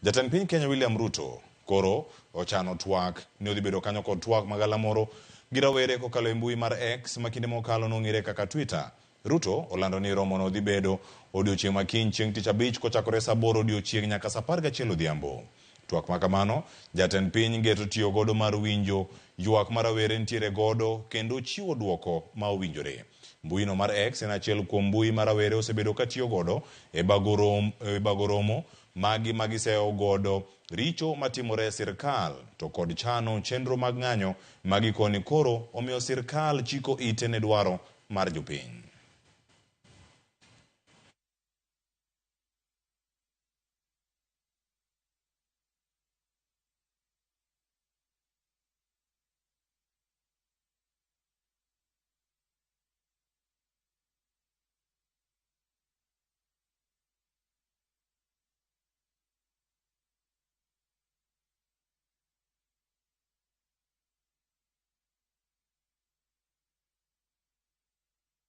Jatend piny Kenya William Ruto koro ochano twak ni odhi bedo kanyo kod twak magalamoro gi rawere kokalo e mbui mar X ma kinde mokalo nong'ere kaka Twitter. Ruto olando ni romono dhi bedo odiochieng' ma kiny chieng' tich abich kochakore saa aboro odiochieng' nyaka saa 11 odhiambo. Twak ma kamano, jatend piny geto tiyo godo mar winjo ywak ma rawere nitiere godo kendo chiwo duoko ma owinjore. Mbui no mar X en achiel kuom mbui ma rawere osebedo ka tiyo godo e bago rom, e bago romo magi ma giseyo godo richo matimore e sirkal to kod chano chenro mag ng'anyo ma gikoni koro omiyo sirkal chiko ite ne dwaro mar jopiny.